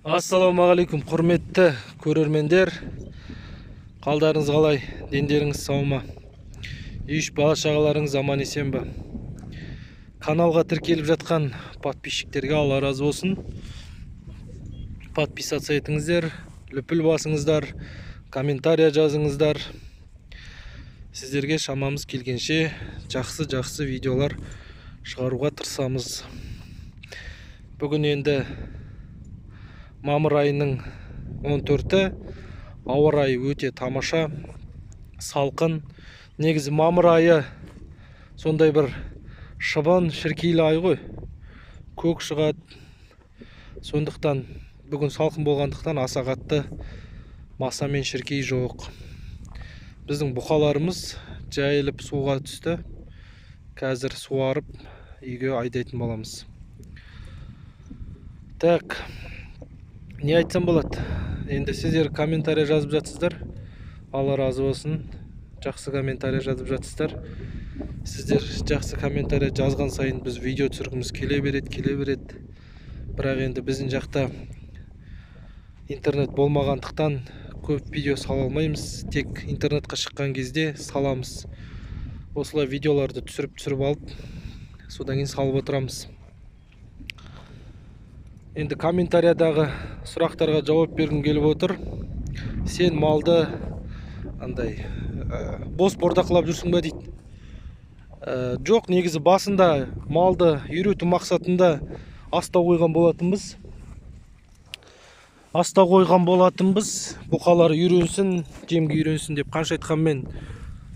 Ассалаумағалейкум, құрметті көрермендер. Қалдарыңыз қалай? Дендеріңіз сау ма? Үй бала шағаларыңыз аман есен бе? Каналға тіркеліп жатқан подписчиктерге Алла разы болсын. Подписаться етіңіздер, лүпіл басыңыздар, комментария жазыңыздар. Сіздерге шамамыз келгенше жақсы-жақсы видеолар шығаруға тырысамыз. Бүгін енді мамыр айының 14-і, ауа райы өте тамаша, салқын. Негізі мамыр айы сондай бір шыбын шіркейлі ай ғой, көк шығады. Сондықтан бүгін салқын болғандықтан аса қатты маса мен шіркей жоқ. Біздің бұқаларымыз жайылып суға түсті. Қазір суарып үйге айдайтын боламыз. Так, не айтсам болады? Енді сіздер комментария жазып жатсыздар. Алла разы болсын. Жақсы комментария жазып жатсыздар. Сіздер жақсы комментария жазған сайын біз видео түсіргіміз келе береді, келе береді. Бірақ енді біздің жақта интернет болмағандықтан көп видео сала алмаймыз. Тек интернетқа шыққан кезде саламыз. Осылай видеоларды түсіріп алып, содан кейін салып отырамыз. Енді комментариядағы сұрақтарға жауап бергім келіп отыр. Сен малды андай бос бордақылап жүрсің бе дейді. Жоқ, негізі басында малды үйрету мақсатында астау қойған болатынбыз. Астау қойған болатынбыз. Бұқалар үйренсін, жемге үйренсін деп қанша айтқанмен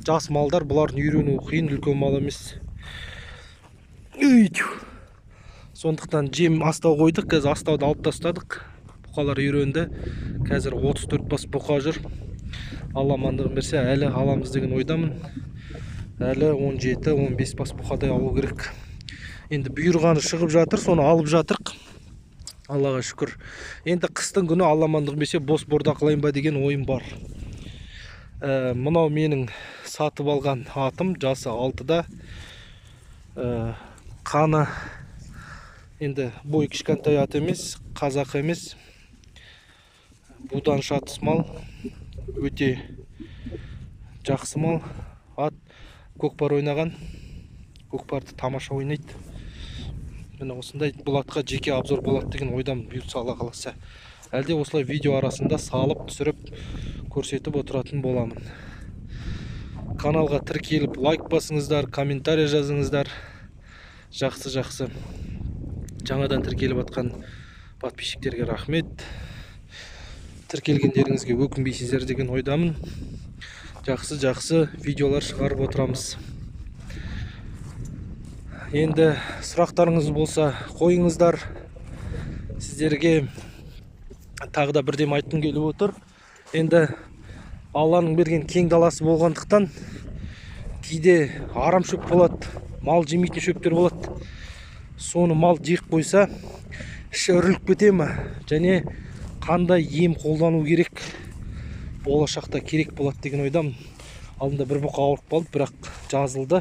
жас малдар, бұлардың үйренуі қиын, үлкен мал емес. Сондықтан жем астау қойдық, қазір астауды алып тастадық. Бұқалар үйренді. Қазір 34 бас бұқа жүр. Алла амандығын берсе, әлі аламыз деген ойдамын. Әлі 17-15 бас бұқадай алу керек. Енді бұйырғаны шығып жатыр, соны алып жатырық. Аллаға шүкір. Енді қыстың күні Алла амандығын берсе, бос бордақылайын ба деген ойым бар. Мынау менің сатып алған атым, жасы 6-да. Қаны енді бой кішкентай ат емес, қазақ емес. Будан шатыс мал, өте жақсы мал. Ат көкпар ойнаған, көкпарды тамаша ойнайды. Міне осындай бұл атқа жеке обзор болады деген ойдамын, бұйыртса Алла қаласа. Әлде осылай видео арасында салып түсіріп көрсетіп отыратын боламын. Каналға тіркеліп лайк басыңыздар, комментарий жазыңыздар. Жақсы-жақсы. Жаңадан тіркеліп атқан подписчиктерге рахмет. Тіркелгендеріңізге өкінбейсіздер деген ойдамын. Жақсы-жақсы видеолар шығарып отырамыз. Енді сұрақтарыңыз болса қойыңыздар. Сіздерге тағы да бірдеме айтқым келіп отыр. Енді Алланың берген кең даласы болғандықтан кейде арам шөп болады, мал жемейтін шөптер болады. Соны мал жеп қойса, іші үріліп кете ме? Және қандай ем қолдану керек? Болашақта керек болады деген ойдамын. Алдында бір бұқа ауырып қалды, бірақ жазылды.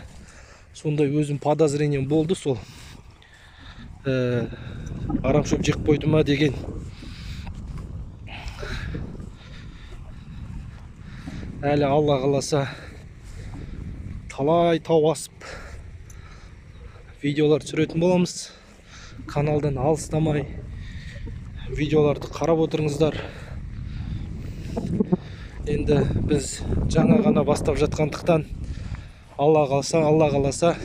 Сондай өзім подозрением болды сол. Арам шөп жеп қойды ма деген. Әлі Алла қаласа талай тау асып видеолар түсіретін боламыз. Каналдан алыстамай видеоларды қарап отырыңыздар. Енді біз жаңа ғана бастап жатқандықтан Алла қаласа, Алла қаласа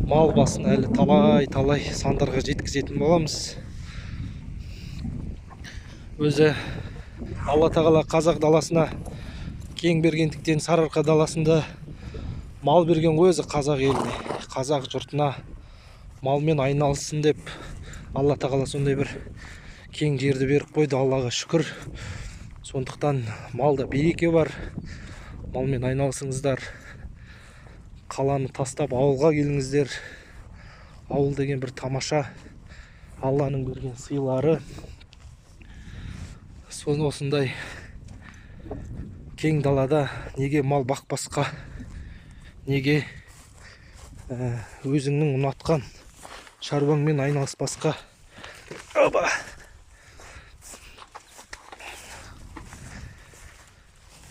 мал басын әлі талай-талай сандарға жеткізетін боламыз. Өзі Алла тағала қазақ даласына кең бергендіктен Сарыарқа даласында мал берген ғой өзі қазақ еліне, қазақ жұртына малмен айналыссын деп Алла тағала сондай бір кең жерді беріп қойды, Аллаға шүкір. Сондықтан малда береке бар, малмен айналысыңыздар. Қаланы тастап ауылға келіңіздер. Ауыл деген бір тамаша, Алланың берген сыйлары. Соны осындай кең далада неге мал бақпасқа, неге өзіңнің ұнатқан шаруаңмен айналыспасқа. Оба!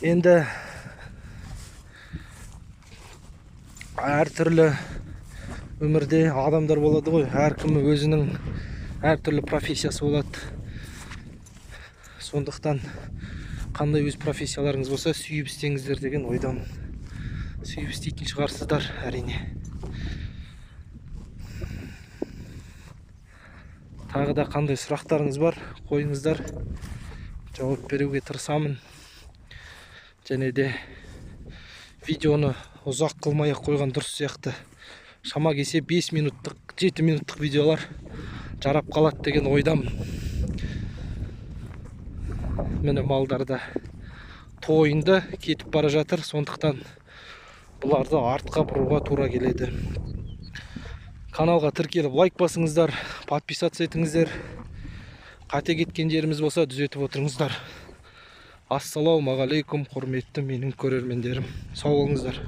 Енді әртүрлі өмірде адамдар болады ғой, әркім өзінің әртүрлі профессиясы болады. Сондықтан қандай өз профессияларыңыз болса, сүйіп істеңіздер деген ойдамын. Сүйіп істейтін шығарсыздар әрине. Тағы да қандай сұрақтарыңыз бар, қойыңыздар, жауап беруге тырысамын. Және де видеоны ұзақ қылмай ақ қойған дұрыс сияқты. Шама келсе 5 минуттық, 7 минуттық видеолар жарап қалады деген ойдамын. Міне малдар да тойынды кетіп бара жатыр, сондықтан бұларды артқа бұруға тура келеді. Каналға тіркеліп лайк басыңыздар, подписаться етіңіздер. Қате кеткен жеріміз болса түзетіп отырыңыздар. Ассалаумағалейкум, құрметті менің көрермендерім. Сау болыңыздар.